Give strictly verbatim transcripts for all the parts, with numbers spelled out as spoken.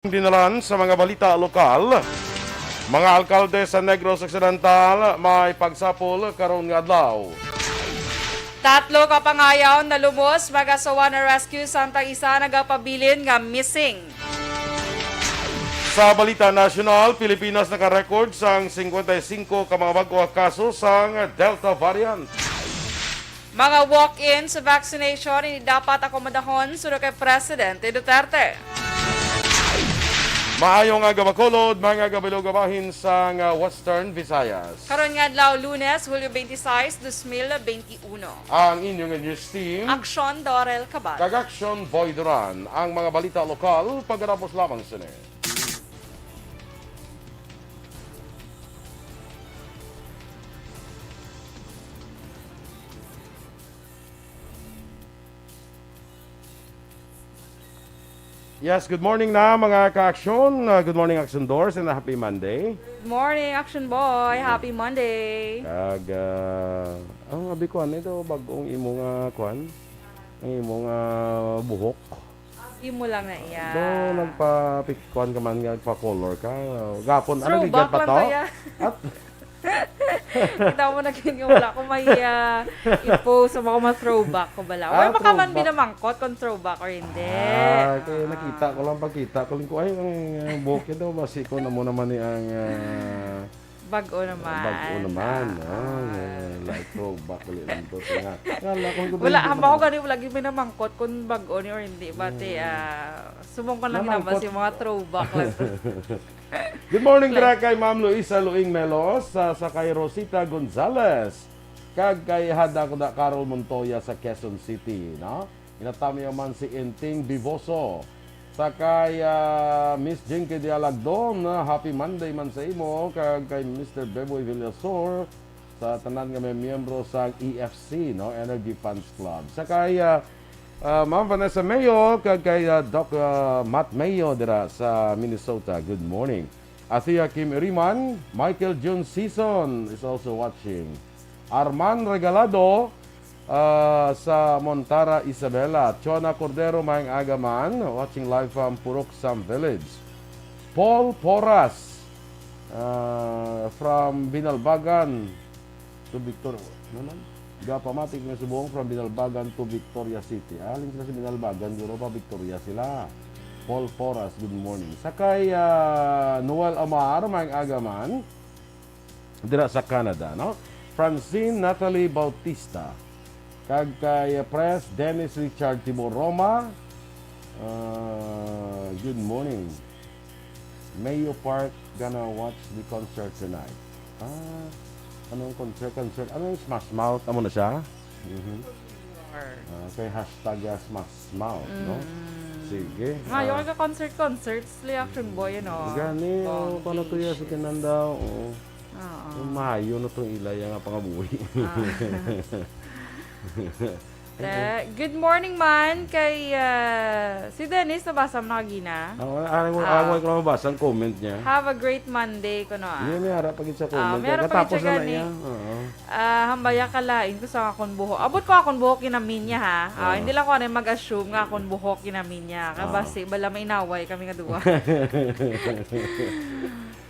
Dinalan sa mga balita lokal. Mga alkalde sa Negros Occidental may pagsapol karon nga adlaw. Tatlo ka pangayaw nalumos, mag-asawa na-rescue, samtang isa nagapabilin nga missing. Sa balita nasyonal, Pilipinas naka-record sang singkwenta y singko ka mga bag-o nga kaso sang Delta variant. Mga walk-in sa vaccination hindi dapat akomodahon, suno kay Presidente Duterte. Maayong aga, Bacolod, mga kabilog nga bahin sang, ah, Western Visayas. Karon nga adlaw, Lunes, Hulyo twenty-six, dos mil twenty-uno. Ang inyong news team, Aksyon Dorel Cabal. Kag Aksyon Boy Duran. Ang mga balita lokal, pagkatapos lamang sini. Yes, good morning na, mga ka-aksyon. Uh, good morning, Action Doors, and a happy Monday. Good morning, Action Boy. Mm. Happy Monday. Kag, uh, ang abi ko, ano ito, bagong imo nga, kwan? Ang imo nga buhok? Imo lang na iya. Do, nagpa-, kuwan ka man nga, nagpa-color ka. Gapon, ano, Throwback ligyan pa lang to? Kaya. At kita mo na kanya, wala ko may, ah, i-post sa mga, mga throwback ko bala. Ah, wala makaman throwback. Binamangkot kung throwback or hindi. Ah, kaya Ah. Nakita ko lang, pagkita ko lang ko, ay, ang, ah, buhok niya daw, basi ko na mo naman ni ang, ah, Bag-o naman. Bag-o naman. Ah, ah, ah. Like throwback ulit lang to. Nga, nga, wala ko, wala, hamba ko gani, wala gyud may namangkot kung bag-o ni or hindi. Bati, hmm, ah, sumong ko lang naman si mga throwback lang. Good morning, dira kay Ma'am Luisa Luing Melos, sa, sa kay Rosita Gonzalez, kag kay Hada Kuda Carol Montoya sa Quezon City, no? Inatamyo man si Inting Bivoso. Sa kay, ah, Miss Jinky Dialagdon, ah, happy Monday man sa imo, kag kay Mister Beboy Villasor, sa tanan nga may miyembro sa E F C, no, Energy Fans Club. Sa kay, ah, ah, Ma'am Vanessa Mayo, kag kay, ah, Doc, ah, Matt Mayo dira sa Minnesota. Good morning. Athea Kim Iriman, Michael Jun Season is also watching. Arman Regalado, ah, sa Montara, Isabela. Chona Cordero, maayong aga man, watching live from Purok Sam Village. Paul Poras, ah, from Binalbagan to Victor-, ano man? Gapamati nga subong from Binalbagan to Victoria City. Ah, alin sila sa Binalbagan, guro pa Victoria sila. Paul Poras, good morning. Sa kay, ah, Noel Amar, maayong aga man. Dira sa Canada, no? Francine Natalie Bautista. Kag kay Pres Dennis Richard Tibor Roma. Ah, good morning. Mayo Park, gonna watch the concert tonight. Ah, anong concert? Concert? Ano yung Smash Mouth? Amo na siya? Mhm. Ah, kay hashtag, ah, Smash Mouth, no? Mm. Sige. Mayo, ah, kay ka concert, concert, Sli Action Boy, ano? Gani, oh, Bonggi, paano to ya sa sis. Kinandaw, oh. Oo. Yung mayo na tong ilay nga pangabuhi. Ah. Eh, good morning man kay, ah, si Dennis, nabasa mo na kagina? Ako, ako, ah, ako, ako lang mabasa ang comment niya. Have a great Monday, kuno, ah. Yun, may harap pa gid sa comment. Ah, may harap pa gid siya gani. Katapos na na iya. Oo. Ah, hambaya ka lain ko sa akon buhok. Abot ko akon buhok kinaminya, ha. Ah, ah, hindi lang ko anay mag-assume nga akon buhok kinaminya. Kay basi bala mainaway kami nga duwa.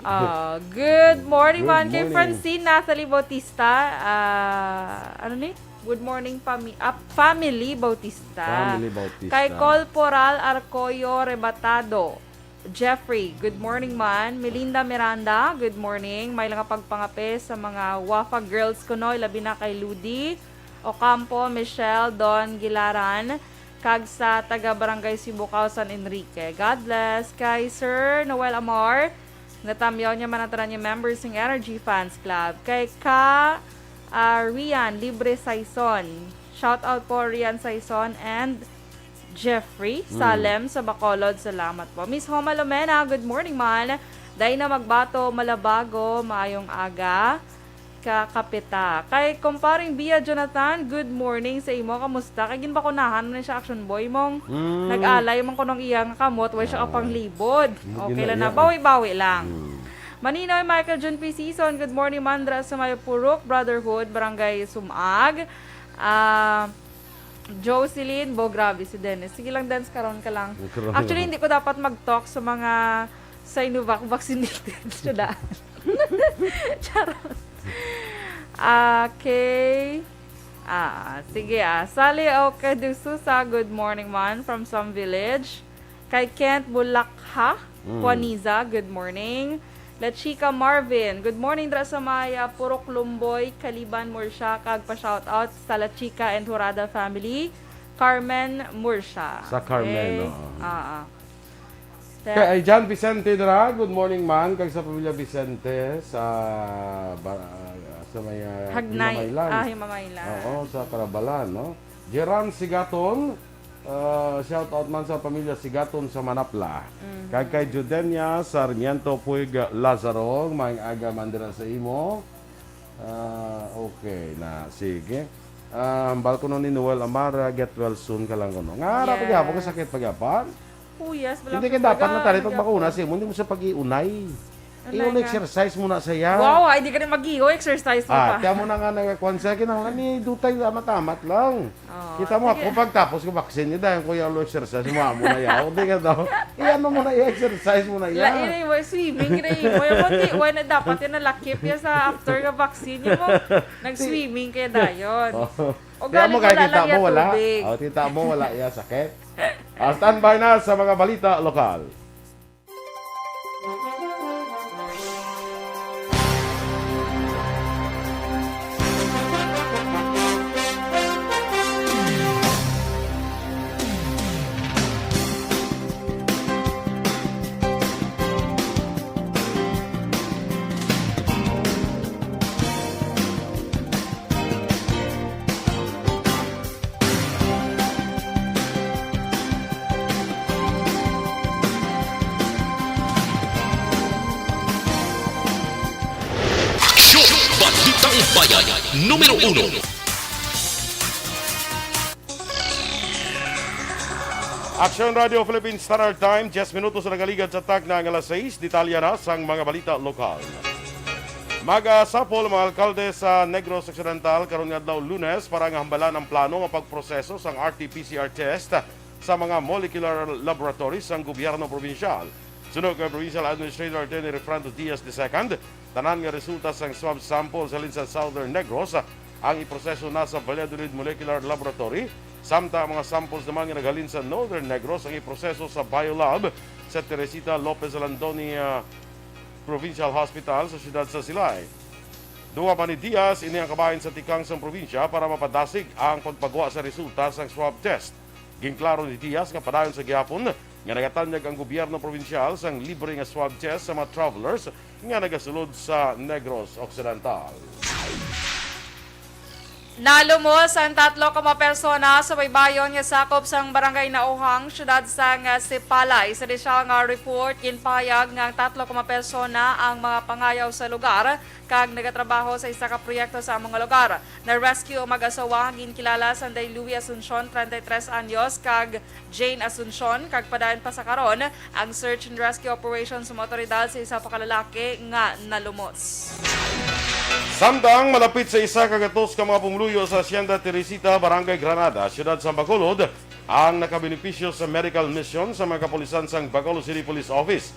Ah, good morning man kay Francine Nathalie Bautista. Ah, ano ni? Good morning, fami-, ah, family Bautista. Family Bautista. Kay Corporal Arcoyo Rebatado. Jeffrey, good morning man. Melinda Miranda, good morning. May lang pagpangape sa mga Wafa girls ko, no, labi na kay Ludi Ocampo, Michelle, Don Gilaran, kag sa taga Barangay Sibukaw, San Enrique. God bless. Kay Sir Noel Amor, natamyaw niya man ang tanan niya members ng Energy Fans Club. Kay ka, ah, Rian Libre Saison. Shout out po, Rian Saison and Jeffrey Mm. Salem sa Bacolod, salamat po. Miss Homa Lomena, good morning man. Dayna Magbato Malabago, maayong aga. Kakapita. Kay Kumparing Bia Jonathan, good morning sa imo. Kamusta? Kay ginbakunahan man siya, Action Boy, mong Mm. nag-alay man kunong iya nga kamot, way siya Ah. kapanglibod. Hindi Okay na lang na, iya. Bawi-bawi lang. Mm. Maninoy Michael Jun P. Season, good morning man dira sa may Purok Brotherhood, Barangay Sumag. Ah, Jocelyn, bo, grabe si Dennis. Sige lang, Dennis, karon ka lang. Karon Actually, lang. Hindi ko dapat mag-talk sa mga Sinovac vaccinated. Siyudad. Charot. Okay. Ah, sige ah. Sally Oka de Sousa, good morning man from Some Village. Kay Kent Bulakha, Mm. Juaniza, good morning. La Chica Marvin, good morning dra sa Maya, Purok Lumboy, Kaliban, Murcia, kag pa-shoutout sa La Chica and Hurada family, Carmen, Murcia. Sa Carmen, Okay. oo. Ah, ah. Kay, ay, John Vicente dra, good morning man, kag sa pamilya Vicente sa, ba, sa may, ah, Hagnay. Himamaylan. Ah, Himamaylan. Oo, sa Karabalan, no? Jeran Sigaton, ah, shout out man sa pamilya Sigaton sa Manapla. Mhm. Kag kay Judenia Sarmiento Puig Lazaro, maayong aga man dira sa imo. Ah, okay na, sige. Ah, hambal ko no ni Noel Amara, get well soon ka lang kuno. Nga, ara pa gyapon, Yes. kasakit pa gyapon. Oh, yes, wala Hindi pa ka dapat talaga. na tayo Ano pagbakuna gyapon? sa imo, hindi mo sa pag-iunay. Ano Iyon nga? exercise mo na saya. Wow, ay, di ka rin mag-iyo, exercise mo Ah, pa. tiyan mo na nga nagkakuan siya, kinahanglan ni dutay amat-amat lang. Oh, Kita mo sige. ako, pagtapos ko vaccine, ni dayon ko yung exercise mo, amo na yaw. Di ka daw. Iyan mo na, i-exercise mo na La, yan. Inay mo, swimming, inay mo. Yung konti, why na dapat yan nalakip yan sa after nga vaccine? Yung mo, nag-swimming kaya dayon. Oh. O Kaya galing mo, wala kahit kita lang mo, yan wala. tubig. Oh, kita mo, wala yan, sakit. Ah, standby na sa mga balita lokal. Aksyon! Balitang Bayan, numero uno. Aksyon Radio Philippine Standard Time, diyes minutos na nagaligad sa takna nga alas sais. Detalye na sang mga balita lokal. Magasapol ang mga alkalde sa Negros Occidental karon nga adlaw, Lunes, para nga hambalan ang plano nga pagproseso sang R T P C R test sa mga molecular laboratories sang gobyerno probinsyal. Suno kay Provincial Administrator Attorney Refrando Diaz the second, tanan nga resulta sang swab samples halin sa Southern Negros ang iproseso na sa Valladolid Molecular Laboratory, samtang ang mga samples naman nga naghalin sa Northern Negros ang iproseso sa Biolab sa Teresita Lopez Alandoni, ah, Provincial Hospital sa siyudad sa Silay. Duwa man ni Diaz ini ang kabahin sa tikang sang probinsya para mapadasig ang pagpagwa sa resulta sang swab test. Ginklaro ni Diaz nga padayon sa gihapon nga nagatanyag ang gobyerno probinsyal sang libre nga swab test sa mga travelers nga nagasulod sa Negros Occidental. Nalumos ang tatlo ka mga persona sa baybayon nga sakop sang Barangay Nauhang, siyudad sang Sipalay. Sa inisyal nga report, ginpahayag nga ang tatlo ka mga persona ang mga pangayaw sa lugar kag nagatrabaho sa isa ka proyekto sa among lugar. Na-rescue ang mag-asawa nga ginkilala sang Day Louie Asuncion, treinta y tres anyos, kag Jane Asuncion, kag padayon pa sa karon ang search and rescue operation sa mga awtoridad sa isa pa ka lalaki nga nalumos. Samtang malapit sa isa ka gatos ka mga pumuluyo sa Hacienda Teresita, Barangay Granada, Siyudad sa Bacolod, ang nakabenepisyo sa medical mission sa mga kapulisan sang Bacolod City Police Office.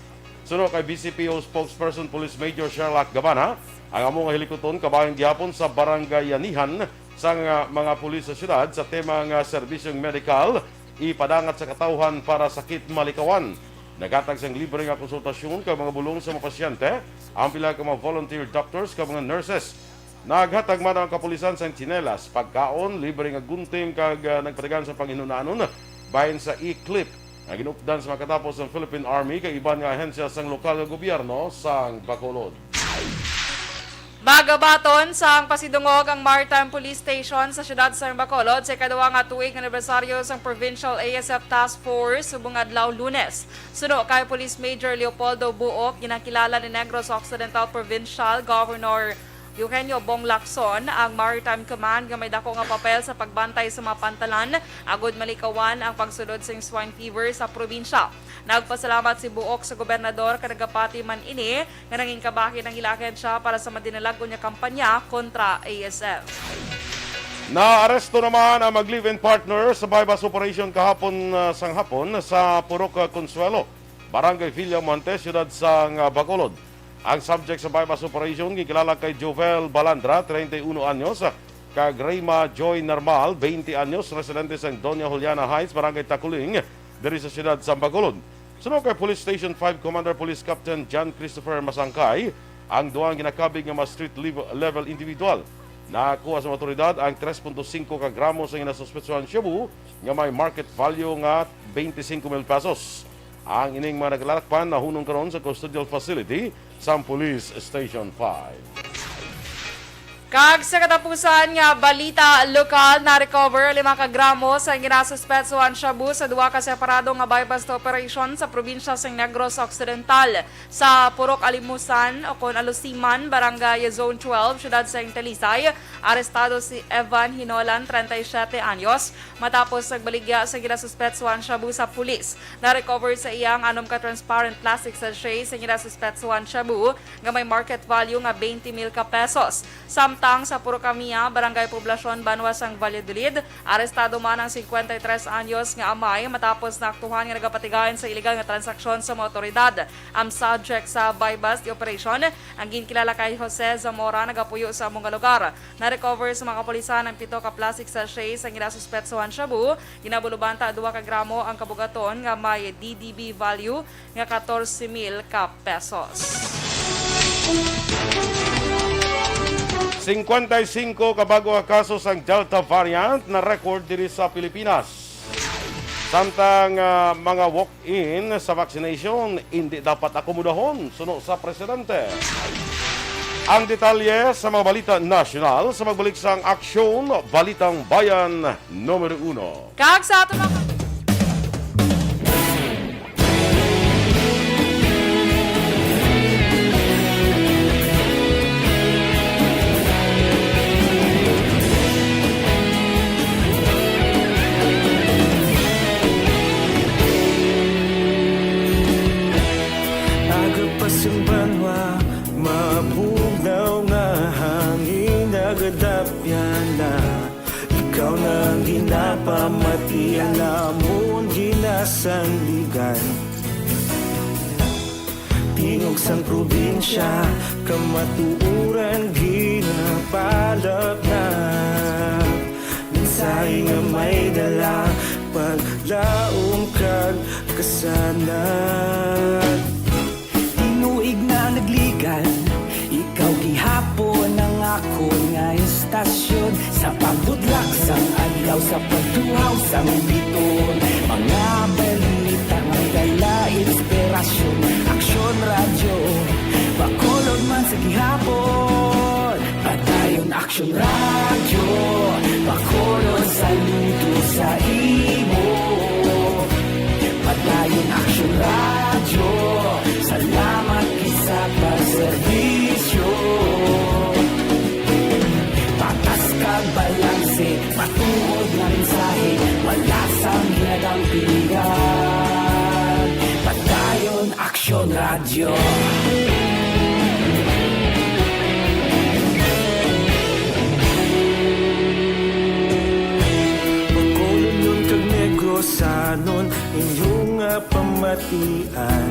Suno kay B C P O spokesperson Police Major Sherlock Gabana, ang amo nga hilikuton kabahin gihapon sa Barangay Yanihan sang, ah, mga pulis sa siyudad sa tema nga serbisyong medikal ipadangat sa katawhan para sakit malikawan. Naghatag sang libre nga konsultasyon kag mga bulong sa mga pasyente ang pila ka mga volunteer doctors kag mga nurses. Naghatag man ang kapulisan sang tsinelas, pagkaon, libre nga gunting kag, ah, nagpatigan sa panginhunanon bahin sa e-clip nga ginupdan sa makatapos ang Philippine Army kag iban nga ahensya sang lokal nga gobyerno sang Bacolod. Magabaton sang pasidungog ang Maritime Police Station sa siyudad sang Bacolod sa ikaduha nga tuig nga anibersaryo sang Provincial A S F Task Force subong adlaw Lunes. Suno kay Police Major Leopoldo Buok, ginakilala ni Negros Occidental Provincial Governor Eugenio Bong Lacson ang Maritime Command nga may dako nga papel sa pagbantay sa mga pantalan agud malikawan ang pagsulod sing swine fever sa probinsya. Nagpasalamat si Buok sa gobernador kag nagapati man ini nga nangin kabahin ang ila ahensya para sa madinalag-on nga kampanya kontra A S F. Naaresto naman ang mag-live-in partner sa buy-bust operation kahapon, ah, sang hapon sa Purok, ah, Consuelo, Barangay Villamonte, siyudad sang, ah, Bacolod. Ang subject sa buy-bust operation ginkilala kay Jovel Balandra, treinta y uno anyos, kag Reyma Joy Narmal, twenty anyos, residente sang Doña Juliana Heights, Barangay Taculing, diri sa siyudad sang Bacolod. Suno kay Police Station five Commander Police Captain John Christopher Masangkay, ang duha ang ginakabig nga mga street level, level individual. Nakuha sa mga otoridad ang tres punto singko ka gramo sa ginasuspetsuhan shabu nga may market value nga twenty-cinco mil pesos. Ang ining mga naglalakpan nahunong karon sa custodial facility sang Police Station five. Kag sa katapusan nga balita lokal, na-recover lima ka gramo sa ginasuspetsuhan shabu sa duha ka separado nga buy-bust operation sa probinsya sang Negros Occidental. Sa Purok Alimusan, o kon Alusiman, Barangay Zone twelve, Siyudad sang Talisay, arestado si Evan Hinolan, treinta y siete anyos, matapos nagbaligya sa ginasuspetsuhan shabu sa pulis. Na-recover sa iya ang anom ka transparent plastic sachet sa ginasuspetsuhan shabu nga may market value nga twenty mil ka pesos. Samtang sa Purok Camia, Barangay Poblacion, banwa sang Valladolid, arestado man ang cincuenta y tres anyos nga amay matapos naaktuhan nga nagapatigayon sa iligal nga transaksyon sa mga otoridad. Ang subject sa buy-bust operation, ang ginkilala kay Jose Zamora, nagapuyo sa amo nga lugar. Na-recover sa mga kapulisan ang pito ka plastic sachet sa ginasuspetsuhan shabu. Ginabuloban ta duha ka gramo ang kabugaton nga may D D B value nga katorse mil ka pesos. Cincuenta y cinco ka bag-o nga kaso sang Delta variant na record diri sa Pilipinas. Samtang, ah, mga walk-in sa vaccination indi dapat akomodahon, suno sa presidente. Ang detalye sa mga balita nasyonal sa pagbalik sang Aksyon Balitang Bayan Numero Uno. Kag sa aton mga Aga pa sing banwa, mabugnaw nga hangin nagadapyan na. Ikaw na ang ginapamati, ang amon ginasandigan. Tingog sang probinsya, kamatuoran ginapalapnap. Mensahe nga may dala, paglaom kag kasanag. Tinuig na nagligan, ikaw gihapon ang akon nga istasyon. Sa pagbutlak sang adlaw, sa pagtuhaw sang biton, mga balita may dala inspirasyon. Aksyon Radyo, Bacolod man sa gihapon. Padayon Aksyon Radyo, Bacolod, saludo sa imo. Padayon Aksyon Radyo, salamat gid sa pagserbisyo. Patas kag balanse, matuod nga mensahe, wala sang ginadampigan. Padayon Aksyon Radyo. Bacolodnon kag Negrosanon, inyo nga pamatian.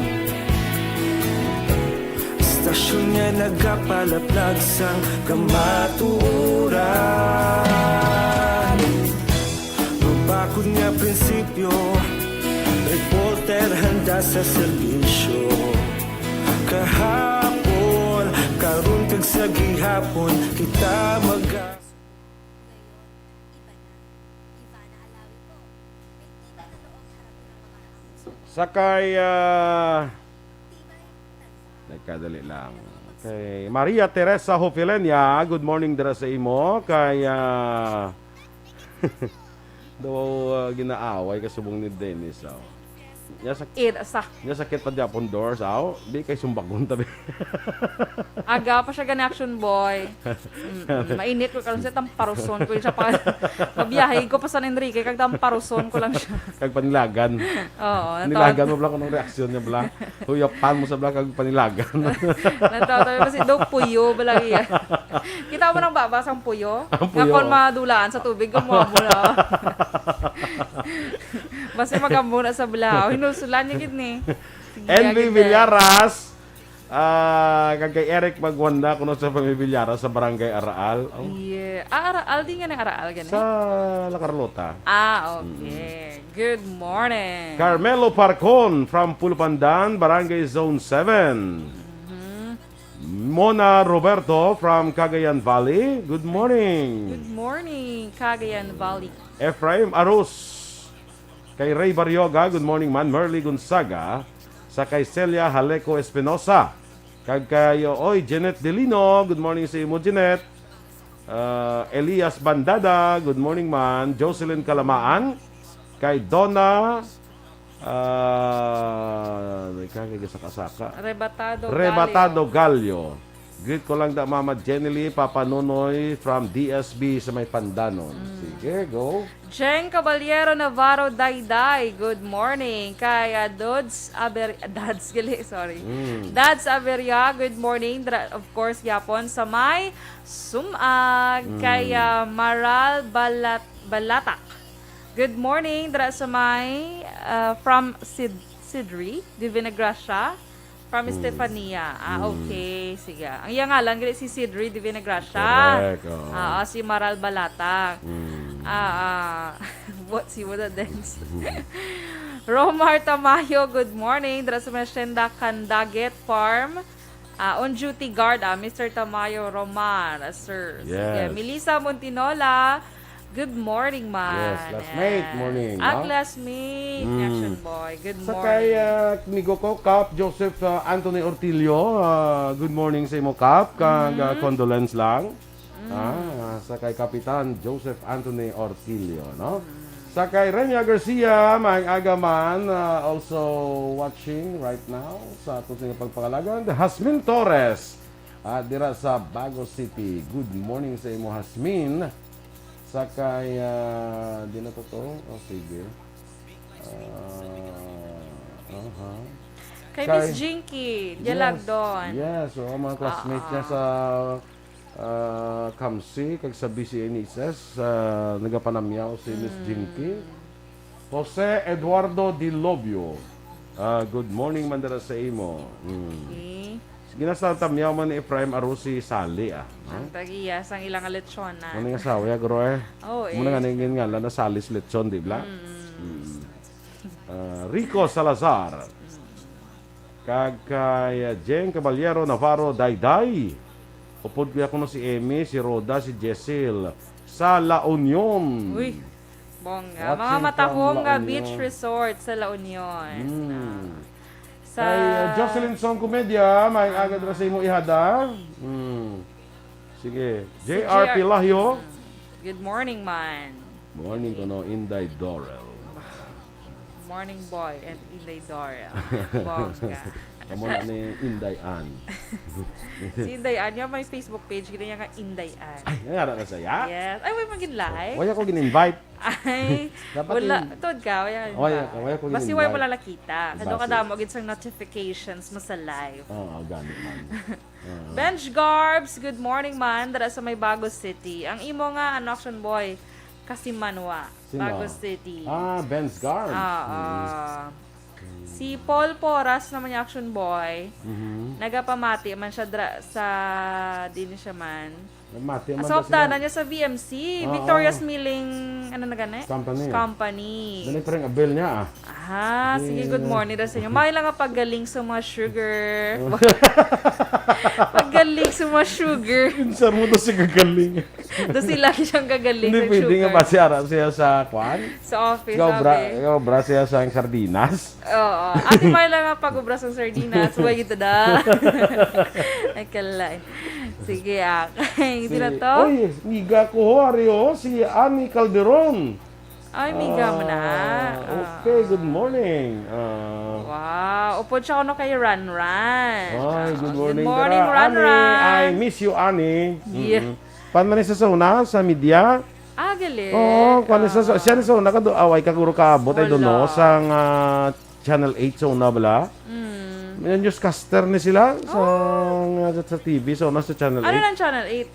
Istasyon nga nagapalaplag sang kamatuoran. Mabakod nga prinsipyo, reporter handa sa serbisyo. Kahapon, karon kag sa gihapon, kita maga- Sa kay, ah, nagkadali lang. Kay Maria Teresa Hofilenia, good morning dira sa imo. Kay, ah, daw, ah, ginaaway ka subong ni Dennis, oh. Nya sa, Id, sa. Nya sakit pa gyapon, Dors, aw. Di kay sumbagon tabi. Aga pa siya gani, Action Boy. Mm, mm. Mainit ko karon siya, tamparuson ko siya pa. Mabiyahe ko pa San Enrique, kag tamparuson ko lang siya. Kag panilagan. Oo, Panilagan natawa. mo bala kung anong reaksyon niya bala. Huyapan mo sa bala kag panilagan. Natawa tayo kasi daw puyo bala iya. Kita mo nang baba sang puyo? Ang Nga puyo. kon madulaan sa tubig, kung mo na. Basta magambo na sa balahaw. Hinulsulan niya gid ni. Sige, N B gid, eh. Villaras, ah, kag kay Eric Magwanda, kuno sa pamilya Villaras sa Barangay Araal. Oh. Yeah. Ah, Araal, di nga ng Araal, gani? Sa La Carlota. Ah, okay. Mm. Good morning. Carmelo Parcon from Pulupandan, Barangay Zone seven. Mhm. Mona Roberto from Cagayan Valley, good morning. Good morning, Cagayan Valley. Ephraim Arus, kay Ray Barrioga, good morning man. Merly Gonzaga, sa kay Celia Haleco Espinosa, kag kay, oy, Jeanette Delino, good morning sa imo, Jeanette. Ah, Elias Bandada, good morning man. Jocelyn Kalamaan, kay Donna, ah, ika, kay Saka-saka. Rebatado Rebatado Gallo. Greet ko lang da Mama Jenny Lee, Papa Nonoy from D S B sa may Pandanon. Mm. Sige, go. Jeng Caballero Navarro Dayday, good morning. Kay, ah, Dods Aber-, Dads gali, sorry. Mm. Dads Aberia, good morning. Dra-, of course, yapon sa may Sumag. Mm. Kay, ah, Maral Balat-, Balatak. Good morning, dra sa may, ah, from Sid-, Sidri, Divina Gracia. From Mm. Stefania. Ah, Mm. okay. Sige. Ang iyang ngalan, gali si Sidri Divina Gracia. Correct, oo. Ah, ah, si Maral Balata. Mm. Ah, ah. What, si Wada Dance? Romar Tamayo, good morning. Dira sa may Hacienda Candaget Farm. Ah, on duty guard, ah, Mister Tamayo Romar, ah, sir. Sige. Yes. Melissa Montinola, good morning, man. Yes, classmate, morning, Ah, no? classmate, Mm. Action Boy. Good Sa morning. kay, ah, amigo ko, Kap Joseph, ah, Anthony Ortilio, ah, good morning sa imo, Kap. Kag, ah, Mm. condolence lang. Mm. Ah, sa kay Kapitan Joseph Anthony Ortilio, no? Mm. Sa kay Renia Garcia, maayong aga man, ah, also watching right now sa aton nga pagpangalagan. Hasmin Torres, ah, dira sa Bago City. Good morning sa imo, Hasmin. Sa kay, ah, di na to to? Oh, sige. Ah, aha. Kay Kay Miss Jinky, Yes. Dialagdon. Yes, oo, mga classmate niya Ah. sa, ah, Kamsi, kag sa B C N S S, ah, nagapanamyaw si Miss Mm. Jinky. Jose Eduardo Dilobio, ah, good morning man dira sa imo. Mm. Okay. Sige na, sa tamyaw man ni Ephraim Arusi Sali, ah. No? Ang tagiya sang ilang lechon na. Ano yung asawa ya, guro, eh? Oh, Muna eh. nga nangin nga lang na Sali's Lechon, di ba? Mm. Mm. Ah, Rico Salazar. Mm. Kag kay, ah, Jeng Caballero Navarro Dayday. Upod kuya ko no si Emmy, si Rhoda, si Jessel. Sa La Union. Uy, bongga. Watching Mga from matahong La nga Union. beach resort sa La Union. Mm. Ah. Sa Kay, uh, Jocelyn Song Comedia, may agad ra sa imo ihada. Hmm. Sige. Si J R J R Pilahio. Hmm. Good morning, man. Morning ko, no, Inday Dorel. Morning, boy, and Inday Dorel. Bongga. Amo na ni Inday Ann. Si Inday Ann, yung may Facebook page, gina niya nga Inday Ann. Ay, ang ara na saya? Yes. Ay, way magin live? Wala ko gin-invite. Ay, Dapat wala. yun. Tuod ka, wala ka Wala invite. ka, wala ko Basta gin-invite. wala mo lang nakita. Kado Basta. ka damo, gid sang notifications mo sa live. Oo, gani man. Oo. Benj Garbs, good morning man. Dara sa may Bago City. Ang imo nga, ano, Action Boy, Kasimanwa, Sino? Bago City. Ah, Benj Garbs. Oo. Mm. Si Paul Poras naman yung Action Boy. Mhm. Nagapamati man siya dra-, sa, di ni siya man. Nagmati man Sa daw sila. hapdanan niya sa V M C, Oo. Victoria's Milling, ano na gani? Company. Company. Dali pa rin ang bill niya, ah. Ah, sige, Sige. good morning daw sa inyo. May lang nga paggaling sa mga sugar. Paggaling sa mga sugar. Kinsa mo to si gagaling? Doon sila siyang gagaling Hindi sa pwede nga sugar. ba si Ara siya sa kwan? Sa office, Ikaw, bra, sabi. ikaw, bra siya sa sardinas? Oo. Ate Marla nga pag-ubra sa sardinas, way gito da. Ay, kalain. Sige, ah. Hindi na Si, to? oy, miga ko ho, ari, oh, si Annie Calderon. Ay, miga mo na. Ah, okay, good morning. Ah. Wow, upod siya kuno kay Ran Ran. Ay, good morning, Ran Ran. Good morning, Ani. I miss you, Ani. Yeah. Mm-mm. Pan man sa una, sa media? Ah, gali. Oo, kwan sa, ah, siya sa una ka do, away ka guro kaabot ay doon, no, sang, ah, Channel eight sa una bala. Mm. May newscaster ni sila sa, oh, nga sa T V sa una sa Channel eight. Ano nang Channel eight?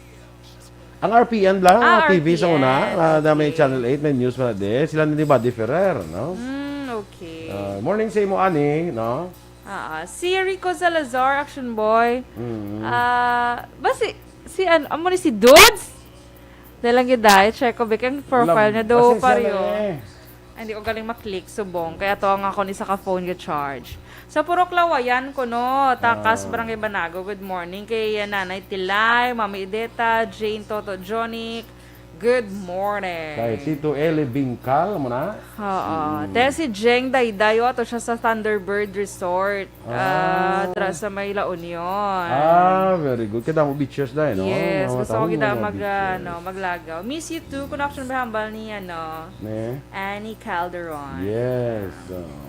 Ang R P N lang, ah, T V sa una, R P N, ah, na may, okay, Channel eight, may news pa na di. Sila ni Buddy Ferrer, no? Mm, okay. Ah, morning sa imo, Ani, no? Ah, ah. Si Rico Salazar, Action Boy. Mm. Ah, ba si, si an-, amo ni si Dudes? Dahil lang yun, dahil check ko, Vic, ang profile niya daw, pasensya na pareho. Eh. Ay, hindi ko galing maklik, subong. Kaya to ang ako ni sa ka phone ga charge. Sa Purok Lawayan ko, no? Takas, ah, Barangay Banago, good morning. Kay, uh, Nanay Tilay, Mami Ideta, Jane, Toto, Jonic, good morning. Kay Tito Eli Bingkal, mo na? Oo. Mm. Te, si Jeng Dayday, oh, ato siya sa Thunderbird Resort. Ah, ah, tra sa may La Union. Ah, very good. Kadamo beaches dahil, no? Yes, mga gusto ko taong kita mga mag, beaches, ano, maglagaw. Miss you too. Kung action ba hambal ni, ano, ne? Annie Calderon. Yes. Ah.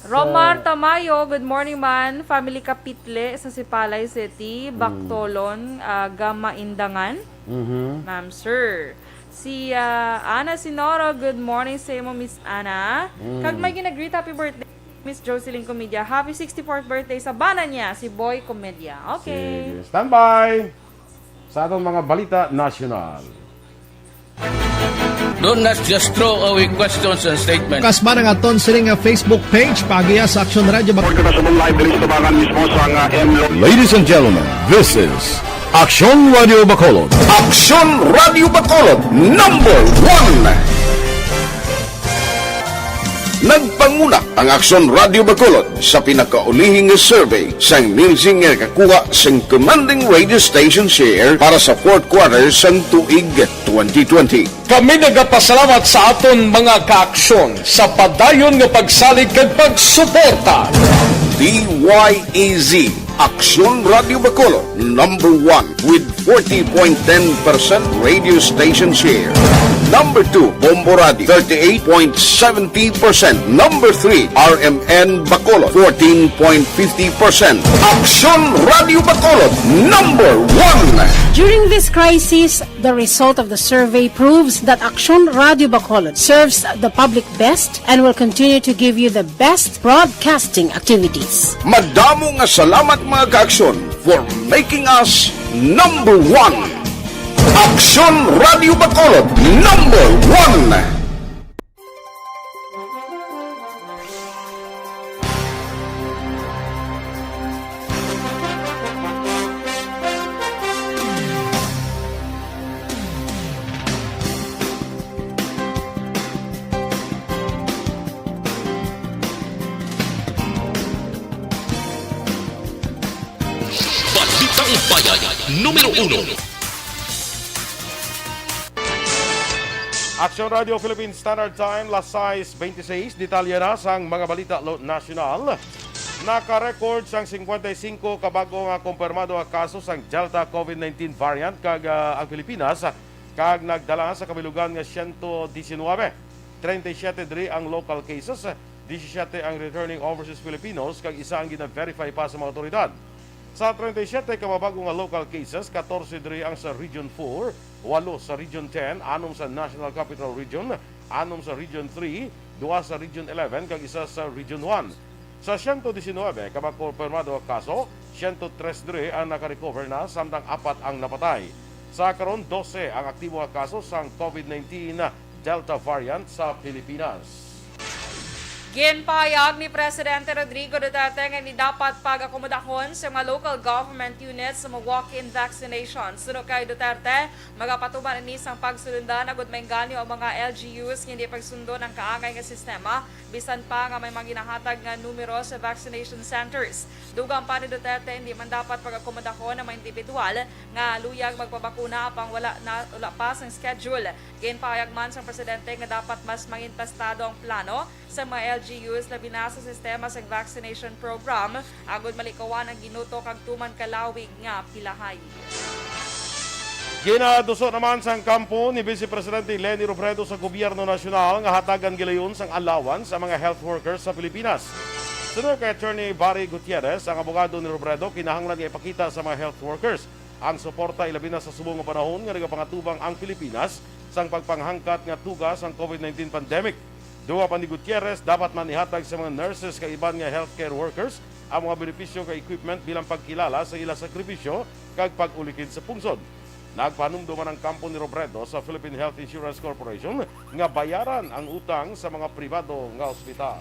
Romar, so, Tamayo, good morning man. Family Kapitle sa Sipalay City, mm, Bactolon, ah, Gamaindangan. Mhm. Ma'am, sir. Si, ah, Ana Sinoro, good morning sa imo, Miss Ana. Mm. Kag may ginagreet, happy birthday. Miss Jocelyn Comedia, happy sixty-fourth birthday sa bana niya, si Boy Comedia. Okay. Sige. Standby sa atong mga balita nasyonal. Do not just throw away questions and statements. Kasba ang aton sini nga Facebook page, paagiha sa Aksyon Radio Bak- Order na sa mong live diri sa tubangan mismo sa nga M Lo- Ladies and gentlemen, this is Aksyon Radio Bacolod. Aksyon Radio Bacolod, number one. Nagpanguna ang Aksyon Radio Bacolod sa pinakaulihing nga survey sang Nielsen nga nakakuha sing commanding radio station share para sa fourth quarter sang tuig twenty twenty. Kami nagapasalamat sa aton mga kaaksyon sa padayon nga pagsalig kag pagsuporta. D Y E Z, Aksyon Radio Bacolod, number one with forty point ten percent radio station share. Number two, Bombo Radio, thirty-eight point seventy percent. Number three, R M N Bacolod, fourteen point fifty percent. Aksyon Radio Bacolod, number one. During this crisis, the result of the survey proves that Aksyon Radio Bacolod serves the public best and will continue to give you the best broadcasting activities. Madamo nga salamat, mga kaaksyon, for making us number one. Aksyon Radio Bacolod, number one. Balitang Bayan, numero uno. Aksyon Radio Philippine Standard Time, las sais beintiseis. Detalye na sang mga balita lo-, nasyonal. Naka-record sang singkwenta y singko ka bag-o nga kumpirmado nga kaso sang Delta COVID nineteen variant kag, ah, ang Pilipinas, kag nagdala sa kabilugan nga siyento disinwebe. Treinta y siete diri ang local cases, disisiete ang returning overseas Filipinos, kag isa ang gina-verify pa sa mga awtoridad. Sa treinta y siete ka mga bag-o nga local cases, katorse diri ang sa Region four, walo sa Region ten, anom sa National Capital Region, anom sa Region three, duha sa Region eleven, kag isa sa Region one. Sa siyento disinwebe ka mga kumpirmado nga kaso, siyento tres diri ang naka-recover na, samtang apat ang napatay. Sa karon, dose ang aktibo nga kaso sang COVID nineteen Delta variant sa Pilipinas. Ginpahayag ni Presidente Rodrigo Duterte nga hindi dapat pag-akomodahon sa mga local government units sa mga walk-in vaccination. Suno kay Duterte, magapatuman ini sang pagsulundan agud maengganyo ang mga L G Us nga hindi pagsundon ang kaangay nga sistema, bisan pa nga may mga ginahatag nga numero sa vaccination centers. Dugang pa ni Duterte, hindi man dapat pag-akomodahon ang mga individual nga luyag magpabakuna apang wala na, wala pa sang schedule. Ginpahayag man sang presidente nga dapat mas mangin testado ang plano sa mga L G Us, labi na sa sistema sang vaccination program, agud malikawan ang ginuto kag tuman kalawig nga pilahay. Ginaduso naman sang kampo ni Vice Presidente Leni Robredo sa gobyerno nasyonal nga hatagan gilayon sang allowance sa mga health workers sa Pilipinas. Suno kay Attorney Barry Gutierrez, ang abogado ni Robredo kinahanglan nga ipakita sa mga health workers ang suporta, ilabi na sa subong nga panahon nga nagapangatubang ang Pilipinas sang pagpanghangkat nga tuga sang COVID nineteen pandemic. Dugang pa ni Gutierrez, dapat man ihatag sa mga nurses kag iban nga healthcare workers ang mga benepisyo kag equipment bilang pagkilala sa ila sakripisyo kag pag-ulikid sa pungsod. Nagpanumdom man ang kampo ni Robredo sa Philippine Health Insurance Corporation nga bayaran ang utang sa mga pribado nga ospital.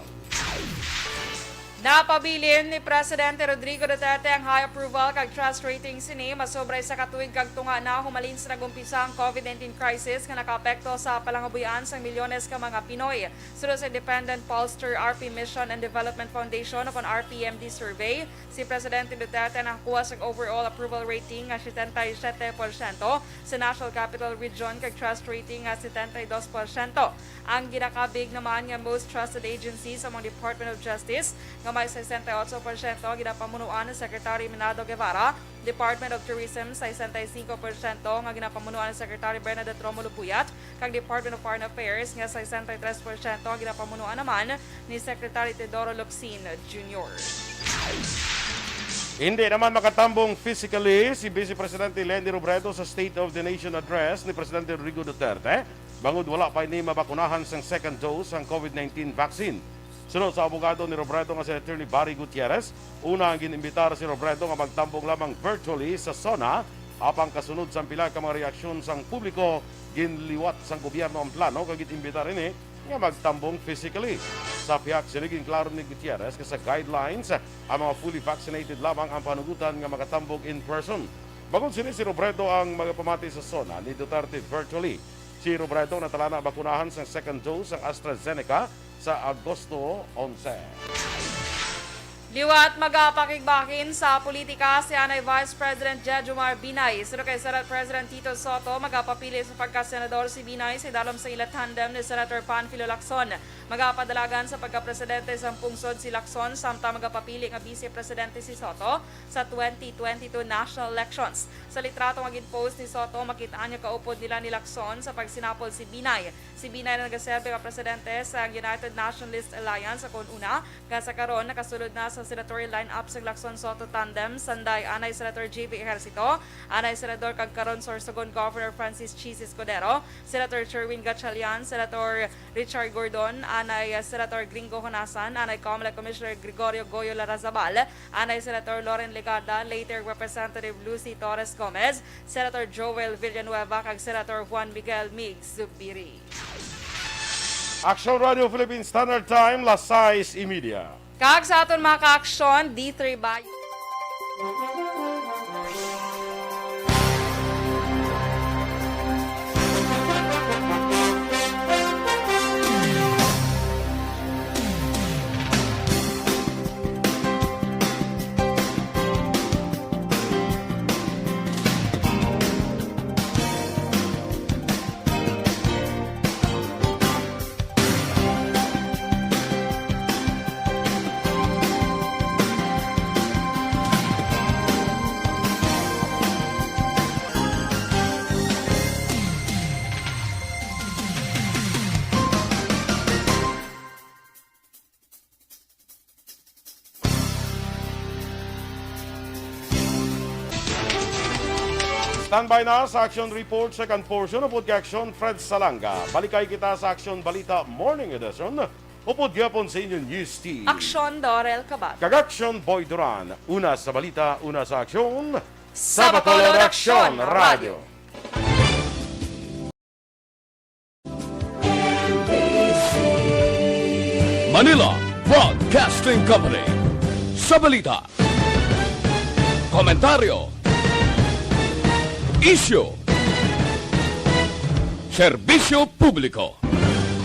Napabilin ni Presidente Rodrigo Duterte ang high approval kag trust rating sini, masobra isa ka tuig kag tunga na humalin sa nag-umpisa ang COVID nineteen crisis nga nakaapekto sa palangabuhian sang milyones ka mga Pinoy. Suno sa independent pollster R P Mission and Development Foundation ukon R P M D survey, si Presidente Duterte nakakuha sang overall approval rating nga setenta y siete porsyento sa National Capital Region kag trust rating nga setenta y dos porsyento. Ang ginakabig naman nga most trusted agency sa mga Department of Justice nga may sesenta y otso porsyento ginapamunuan ni Secretary Menardo Guevara, Department of Tourism, sesenta y cinco porsyento nga ginapamunuan ni Secretary Bernadette Romulo Buyat, kag Department of Foreign Affairs nga sesenta y tres porsyento nga ginapamunuan naman ni Secretary Teodoro Locsin Junior. Hindi naman makatambong physically si Vice Presidente Leni Robredo sa State of the Nation Address ni Presidente Rodrigo Duterte, bangod wala pa ini mabakunahan sang second dose sang COVID nineteen vaccine. Suno sa abogado ni Robredo nga si Attorney Barry Gutierrez, una ang gin-imbitar si Robredo nga magtambong lamang virtually sa SONA, apang kasunod sang pila ka mga reaksyon sang publiko, ginliwat sang gobyerno ang plano kag gin-imbitar ini nga magtambong physically. Sa pihak sini, ginklaro ni Gutierrez nga sa guidelines, ang mga fully vaccinated lamang ang panugutan nga makatambong in person. Bangod sini, si Robredo ang magapamati sa SONA ni Duterte virtually. Si Robredo natala na bakunahan sang second dose sang AstraZeneca sa Agosto onse. Liwat magapakigbahin sa politika si anay Vice President Jejomar Binay. Suno kay Senate President Tito Soto, magapapili sa pagkasenador si Binay sa idalom sa ila tandem ni Senator Panfilo Lacson. Magapadalagan sa pagkapresidente sang pungsod si Lacson, samtang magapapili nga bise presidente si Soto sa twenty twenty-two national elections. Sa litrato nga gin-post ni Soto, makit-an nga kaupod nila ni Lacson sa pagsinapol si Binay. Si Binay na nagaserbi nga presidente sa United Nationalist Alliance sa kon una, nga sa karon nakasulod na sa senatorial lineup sang Lacson Soto tandem, sanday anay Senator J V Ejercito, anay senador kag karon Sorsogon Governor Francis Chiz Escudero, Senator Sherwin Gatchalian, Senator Richard Gordon, anay Senator Gringo Honasan, anay Comelec Commissioner Gregorio Goyo Larrazabal, anay Senator Loren Legarda, later Representative Lucy Torres Gomez, Senator Joel Villanueva, kag Senator Juan Miguel Mig Zubiri. Aksyon Radio Philippine Standard Time, las sais y media. Kag sa aton mga ka-aksyon, D three Bayo. Standby na sa action report, second portion, upod kay Action Fred Salanga. Balikay kita sa Action Balita Morning Edition, upod gyapon sa inyo News Team. Action Dorel Cabal. Kag Action Boy Duran. Una sa balita, una sa aksyon. Sa Bacolod, Aksyon Radio. Manila Broadcasting Company. Sa balita, komentaryo, isyu, serbisyo publiko.